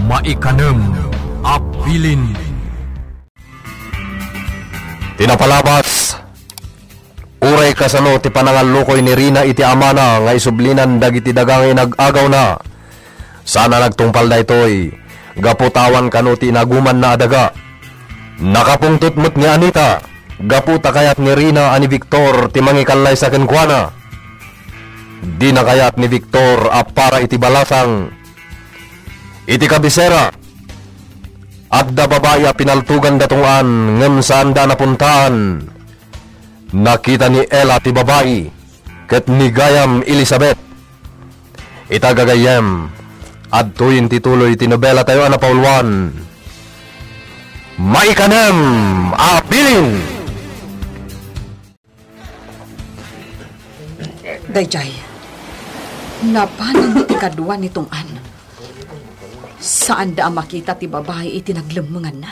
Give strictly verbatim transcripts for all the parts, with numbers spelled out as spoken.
Maikanem a bilin. Ti napalabas, uray kasano ti panangallukoy ni Rina iti amana nga isublinan dagiti daga nga inag-agawna. Saan a nagtungpal daytoy, gapu ta awan kano ti inagumanna a daga. Nakapungtot met ni Anita, gapu ta kayat ni Rina a ni Victor ti mangikallaysa kenkuana. Dina kayat ni Victor a para iti balasang. Iti kabisera, adda babai a pinaltugan da tungpal ngem saanda a napuntaan. Nakita ni Ella ti babai ket ni gayam Elizabeth. Ita gagayyem, adtoyen ti tuloy ti nobelatayo a napauluan. Maikanem a bilin! Daydiay, napanan ti kadua ni tungpal. Saanda a makita ti babai iti naglemmenganna.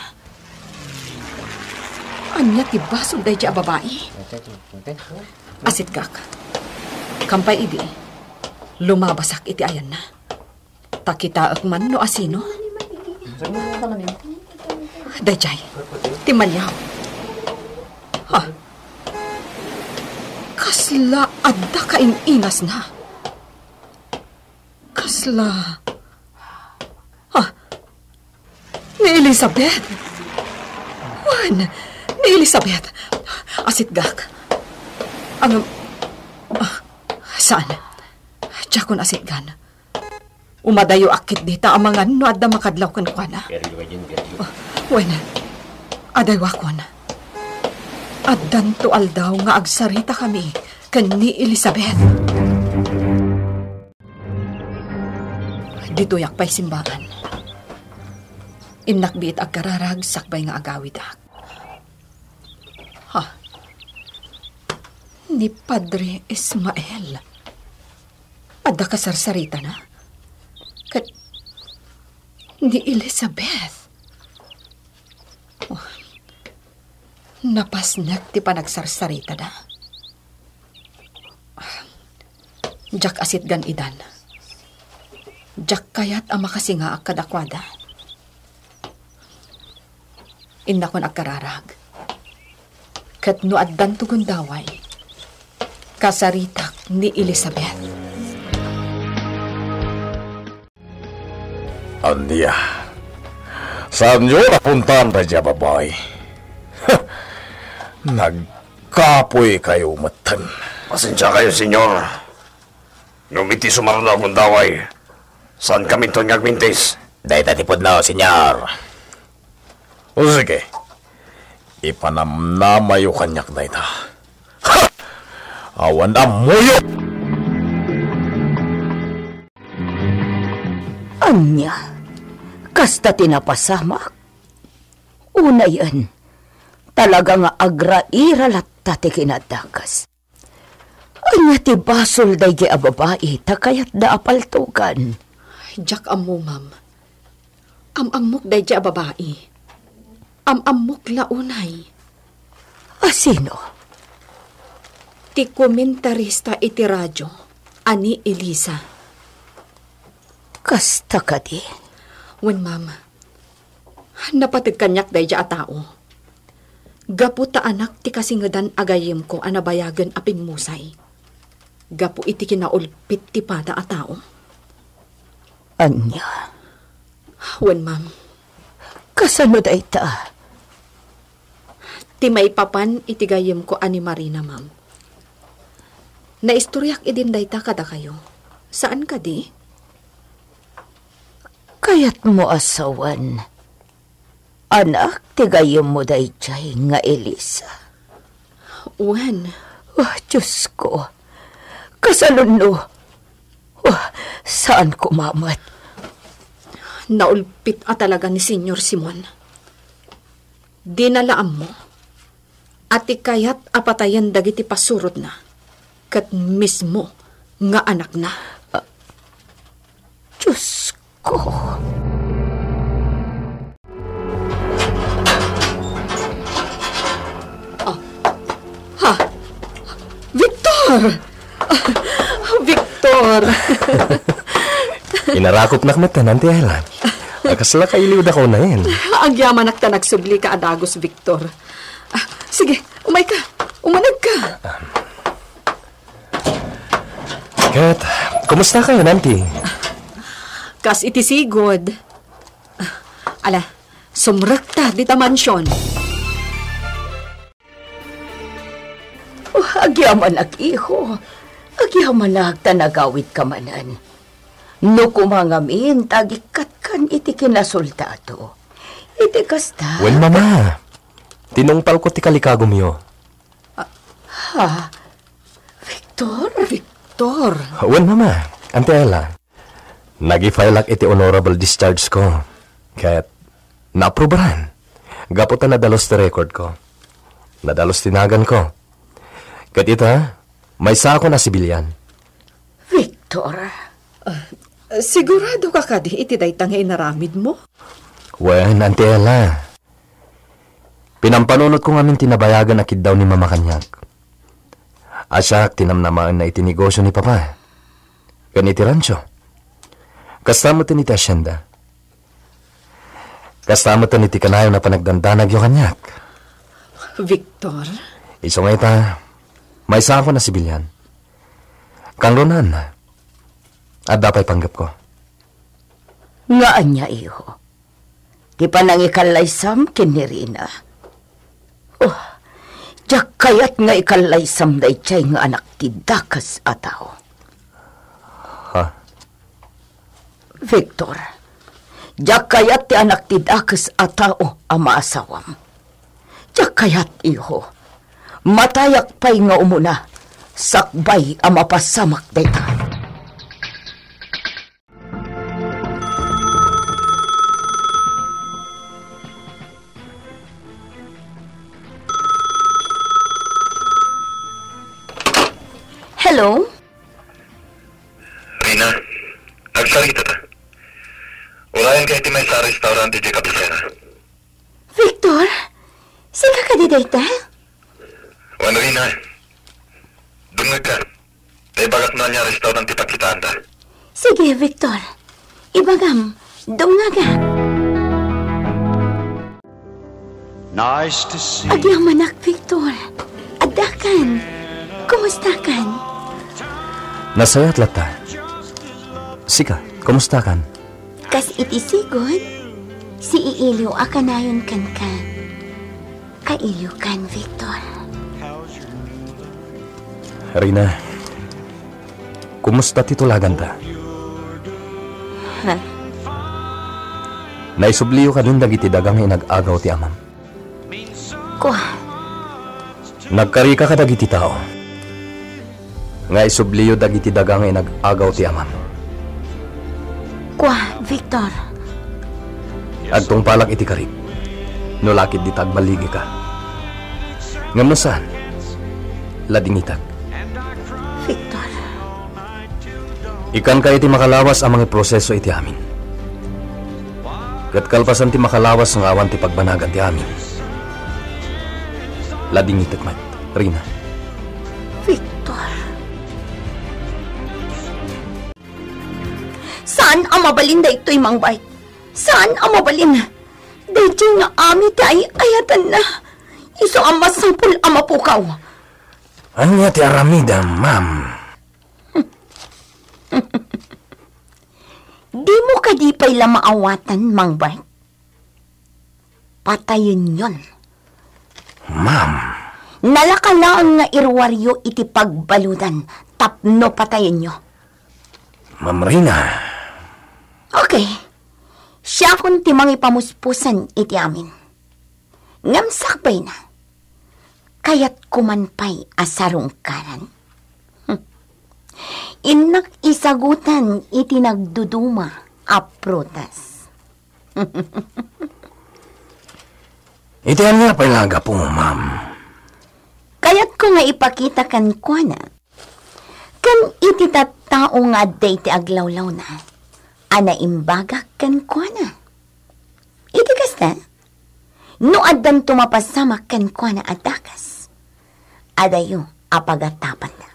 Ania ti basol daydiay a babai? Asitgak. Kampay idi, lumabasak iti ayanna. Ta kitaek man no asino. Daydiay, ti maniaw. Ha? Kasla adda kain-inasna. Kasla. Ha? Ni Elizabeth? Wen, ni Elizabeth. Asitgak. Ang, ah, saan? Diakon asitgan. Umadayo a ketdi ta amangan no adda makadlaw kenkuana. Ah, wen, adaywakon. Addanto aldaw nga agsaritakami ken ni Elizabeth. Ditoyak pay simbaan. Innak biit agkararag sakbay nga agawidak. Ha? Ni Padre Ismael. Adda kasarsaritana? Ket ni Elizabeth. Oh, napasnek ti panagsarsaritada. Diak asitgan idan. Diak kayat a makasingaak kadakuada. Innakon agkararag. Ket no addanto gundaway, kasaritak ni Elizabeth. Ania? Saanyo napuntan daydiay a babai? Nagkapoykayo metten. Pasensiakayo, Senyor. Ngem iti sumaruno a gundaway, saankaminton nga agmintis. Dayta ti pudno, Senyor. O sige, ipanamnamayo kaniak dayta. Ha! Awan ammoyo! Ania? Kasta ti napasamak? Unayen, talaga nga agraira latta ti kinadakes. Ania ti basol daydiay a babai ta kayatda a paltogan? Diak ammo, ma'am. Am-ammok daydiay a babai. Am-ammok la unay. A sino? Ti komentarista iti radio a ni Elisa. Kasta kadi? Wen, ma'am. Napateg kaniak daydiay a tao. Gapu ta anak ti kasingedan a gayyemko a nabayagen a pimmusay. Gapu iti kinaulpit ti pada a tao. Ania? Wen, ma'am. Kasano dayta? Ti maipapan iti gayyemko a ni Marina, ma'am. Naistoriak idin dayta kadakayo. Saan kadi? Kayatmo a sawen, anak ti gayyemmo daydiay nga Elisa? Wen. Oh, Diosko. Kasalunno. Oh, saan koma met. Naulpit a talaga ni Senyor Simon. Dina la ammo a ti kayat a patayen dagiti pasurotna ket mismo nga anakna. Ah, Diosko. Ah, ha? Victor! Ah, Victor! Inarakopnak met, Auntie Ellen. Kasla kailiwda ka unayen. Agyamanak ta nagsublika a dagus, Victor. Ah, sige, umayka. Umanegka. Ket, kumusta kayo, Nanti? Kas iti sigud. Ala, sumrekta dita mansion. Oh, agyamanak, iho. Agyamanak ta nagawidka manen. No koma ngamin ta agikkatkan iti kinasoldado. Iti kasta. Wen, Mama. Tinungpalko ti kalikagumyo. Ah, ha? Victor? Victor? Wen, Mama. Auntie Ella. Nag-i-fileak iti honorable discharge ko. Ket naaprubaran. Gapu ta nadalus ti record ko. Nadalus ti nagan ko. Ket ita, maysaakon a sibilian. Victor. Ah, sigurado ka kadi iti dayta nga inaramid mo? Wen, Auntie Ella. Pinampanunot ko ngamin ti nabayagan a kiddaw ni Mama kaniak. A siak ti namnamaenna iti negosio ni Papa. Ken iti rancho. Kasta met iti hacienda. Kasta met iti kanayon a panagdandanagyo kaniak. Victor? Isu nga ita, maysaakon a sibilian. Kangrunaan, adda pay panggepko. Nga ania, iho? Ti panangikallaysam ken ni Rina. Oh, diak kayat nga ikallaysam daydiay nga anak ti dakes a tao. Ha? Victor, diak kayat ti anak ti dakes a tao a maasawam. Diak kayat, iho. Matayak pay nga umuna, sakbay a mapasamak dayta. Hello? Rina, agsarita ta. Urayen ka iti maysa a restaurant iti kabisera. Victor, sika kadi dayta? Wen, Rina. Dumngegka. Ta ibagak no ania a restaurant ti pakitaanda. Sige, Victor. Ibagam, dumngegak. Nice to see you. Agyamanak, Victor. Addakan. Kumustakan? Nasayaat latta. Sika, kumustakan? Kas iti sigud, siiiliw a kanayon kenka. Kailiwkan, Victor. Rina, kumusta ti tulaganta? Ha? Naisubliyo kadin dagiti daga nga inag-agaw ti amam? Kua. Nagkarika kadagiti tao nga isubliyo dagiti daga nga inag-agaw ti amam. Kua, Victor. Agtungpalak iti karik, no lakit dita agballigika. Ngem no saan, ladingitak. Victor. Ikkanka iti makalawas a mangiproseso iti amin. Ket kalpasan ti makalawas nga awan ti pagbanagan ti amin, ladingitek met, Rina. Victor. Saan a mabalin daytoy, Mangbike? Saan a mabalin? Daytoy nga amin ti ay-ayatenna. Isu a masapul a mapukaw. Ania ti aramidem, ma'am? Dimo kadi pay la maawatan, Mangbike? Patayenyon. Ma'am. Nalaka laeng nga iruaryo iti pagbaludan tapno patayenyo. Ma'am Rina. Okay. Siakon ti mangipamuspusan iti amin. Ngem sakbayna, kayatko man pay a sarungkaran. Hmm. Innak isagutan iti nagduduma a prutas. Iti ania pay nga gapu, ma'am? Kayatko nga ipakita kenkuana ken iti tattao nga adda iti aglawlawna a naimbagak kenkuana. Iti kasta, no addanto mapasamak kenkuana a dakes, adayo a pagatapanda.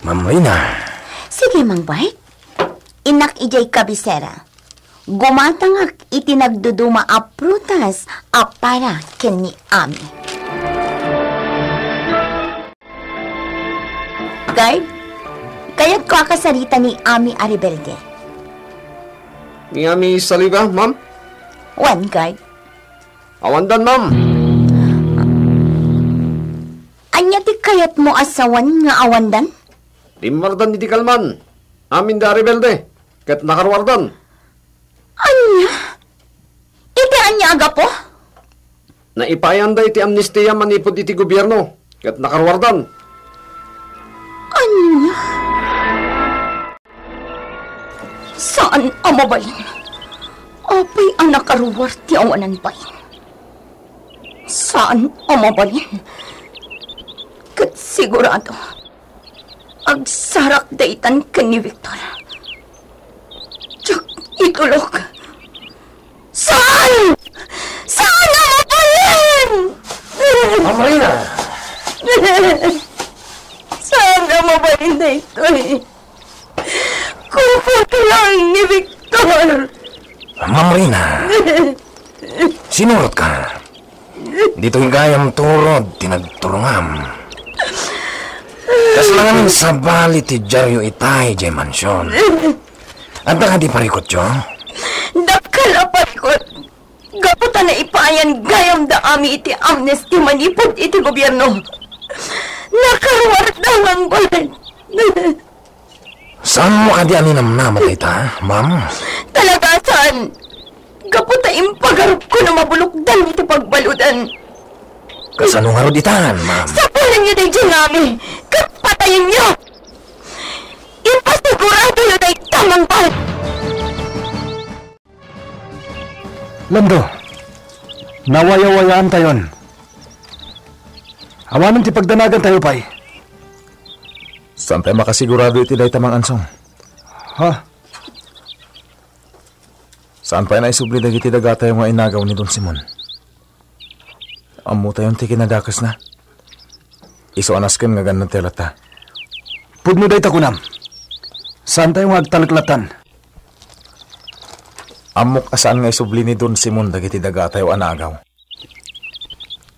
Ma'am Rina. Sige, Mangbike. Innak idiay kabisera. Gumatangak iti nagduduma a prutas a para ken ni Ami. Guard, kayatko a kasarita ni Ami a rebelde. Ni Ami Saliba, ma'am? Wen, guard. Awandan, ma'am. Ania ti kayatmo a sawen nga awandan? Rimmuardan iti kalman. Amin da a rebelde, ket nakaruardan. Ania? Iti ania a gapu? Naipayanda iti amnestia manipud iti gobierno, ket nakaruardan. Ania? Saan a mabalin. Apay a nakaruar ti awanan pay? Saan a mabalin. Ket sigurado, agsarak daytan ken ni Victor. Diak itulok. Saan? Saan a mabalin? Ma'am Marina! Saan a mabalin daytoy? Kumpara lang ni Victor. Ma'am Marina, sinurotka. Ditoy gayam turod ti nagturongam. Kasla ngamin sabali ti diario itay diay mansion. Adda kadi parikutyo? Dakkel a parikut. Gapu ta naipayan gayam da Ami iti amnesty manipud iti gobierno. Nakaruarda ngarud. Saanmo kadi a ninamnama dayta, ma'am? Talaga saan. Gapu ta impagarupko no mabulokdan iti pagbaludan. Kasano ngarud itan, ma'am? Sapulenyo daydiay nga Ami, ket patayenyo. Ipasiguradoyo dayta, Mangpal. Lando, nawayawayaantayon. Awanen ti pagdanagantayo pay. Saantay makasigurado iti dayta, Mang Ansong. Ha? Saan pay naisubli dagiti dagatayo nga inagaw ni Don Simon? Ammotayon ti kinadakesna. Isu a nasken nga gannadtayo latta. Pudno dayta kunam. Saantayo nga agtalek lattan. Ammok a saan nga isubli ni Don Simon dagiti dagatayo a naagaw.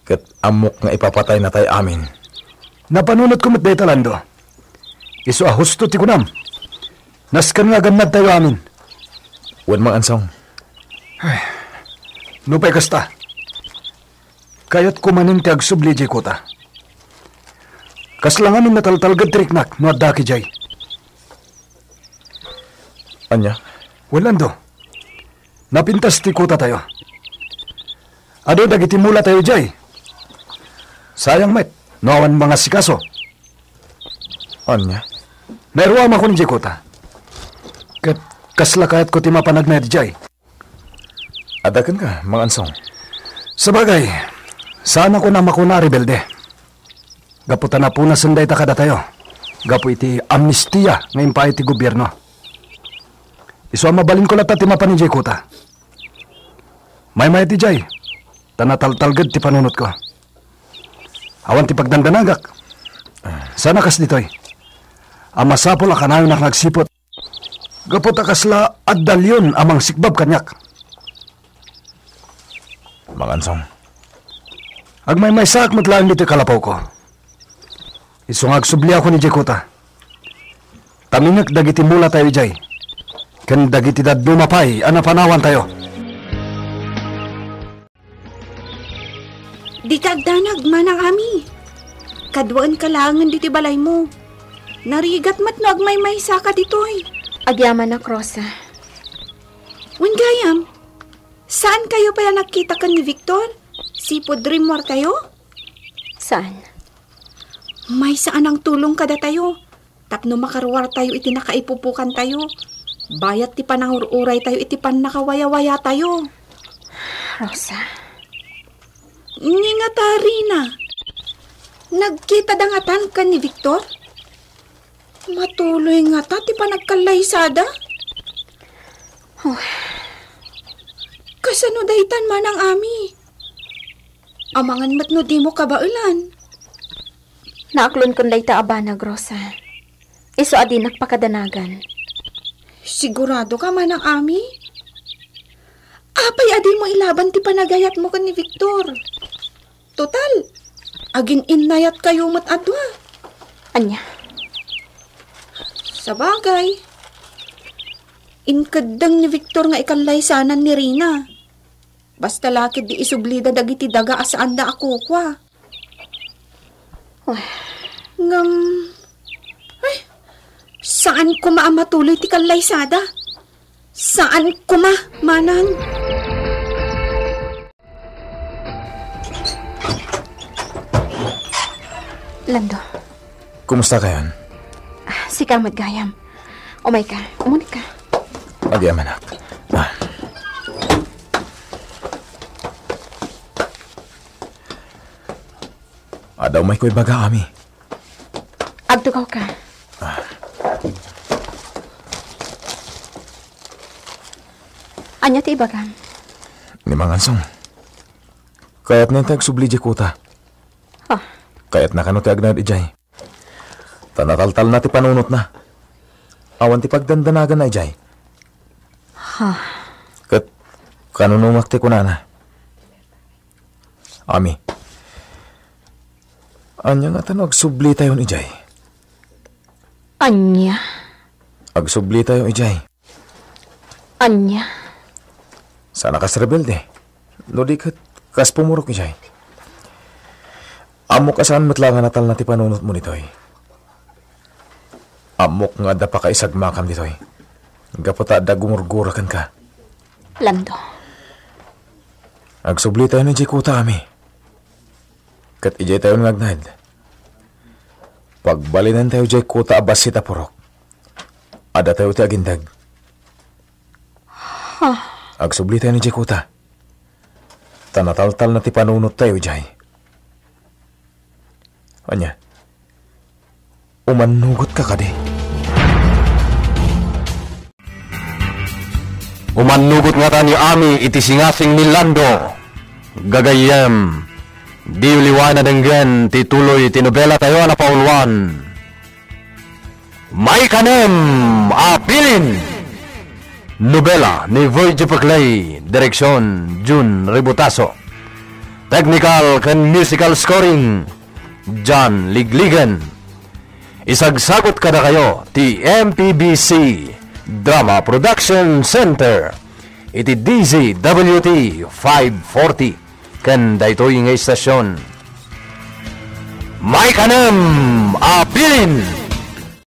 Ket ammok nga ipapataynatay amin. Napanunotko met dayta, Lando. Isu a husto ti kunam. Nasken nga agannadtayo amin. Wen, Mang Ansong. Ay, nupay kasta, kayatko manen ti agsubli idiay kuta. Kasla ngamin nataltalged ti riknak no adda idiay. Ania? Wen, Lando. Napintas ti kutatayo. Adu dagiti mulatayo idiay. Sayang met no awan mangasikaso. Ania? Nairuamakon idiay kuta. Ket kasla kayatko ti mapan agnaed idiay. Adda kenka, Mang Ansong? Sabagay, saanakon a makuna a rebelde. Gapu ta napunasen dayta kadatayo, gapu iti amnestia nga impaay ti gobierno. Isu a mabalinko latta ti mapan idiay kuta. Maymayat idiay, ta nataltalged ti panunotko. Awan ti pagdandanagak. Saan a kas ditoy. A masapul a kanayonak nga agsiput. Gapu ta kasla adda leon a mangsikbab kaniak. Mang Ansong. Agmaymaysaak met laeng ditoy kalapawko. Isu nga agsubliakon idiay kuta. Taminek dagiti mulatayo idiay. Ken dagiti dadduma pay a napanawantayo. Dika agdanag, Manang Ami. Kaduaenka laengen ditoy balaymo. Narigat met no agmaymaysaka ditoy. Agyamanak, Rosa. Wen gayam, saankayo pay a nagkita ken ni Victor? Sipud rimmuartayo? Saan? Maysa a nangtulong kadatayo. Tapno makaruartayo iti nakaipupokantayo, bayat ti panangur-uraytayo iti pannakawayawayatayo. Rosa. Ni ngata, Rina, nagkita da ngatan ken ni Victor? Matuloy ngata ti panagkallaysada? Oh. Kasano daytan, Manang Ami? Amangan met no dimo kabaelan. Naaklonko dayta a banag, Rosa. Isu a dinak pakadanagan. Sigurado ka, Manang Ami? Apay a dimo ilaban ti panagayatmo ken ni Victor? Total, agin-innayatkayo met a dua. Ania? Sabagay, inkeddeng ni Victor nga ikallaysanan ni Rina. Basta la ketdi isublida dagiti daga a saanda a kukua. Ay. Ngem, ay, saan koma a matuloy ti kallaysada. Saan koma, manang. Lando. Kumusta kayon? Ah, sika met gayam. Umayka, umunika. Agyamanak. Ah. Adda umayko ibaga, Ami. Agtugawka. Ah. Ania ti ibagam? Ni Mangansong, kayatna ti agsubli idiay kuta. Ah. Kayatna kano ti agnaed idiay. Ta nataltalna ti panunotna. Awan ti pagdandanaganna idiay. Ha. Ket kanunumak ti kunana. Ami, ania ngata no agsublitayon idiay? Ania? Agsublitayo idiay. Ania? Saan a kas rebelde. No di ket, kas pumurok idiay. Ammok a saan met la nga natalna ti panunotmo ditoy. Ammok nga adda pakaisagmakam ditoy. Gapu ta adda gumurgura kenka. Lando. Agsublitayo idiay kuta, Ami. Ket idiay tayon nga agnaed. Pagbalinentayo idiay kuta a bassit a purok. Addatayo ti agindeg. Ha? Agsublitayo idiay kuta. Ta nataltalna ti panunottayo idiay. Ania? Umannugotka kadi? Umannugot ngata ni Ami iti singasing ni Lando. Gagayyem, diyo liwaen a denggen ti tuloy ti nobelatayo a napauluan. Maikanem a Bilin! Nobela ni Virgie Paclay, direksyon Jun Ributaso. Technical ken musical scoring, John Ligligan. Isagsagut kadakayo ti M P B C Drama Production Center iti D Z W T five forty ken daytoy nga istasyon. Maikanem a Bilin!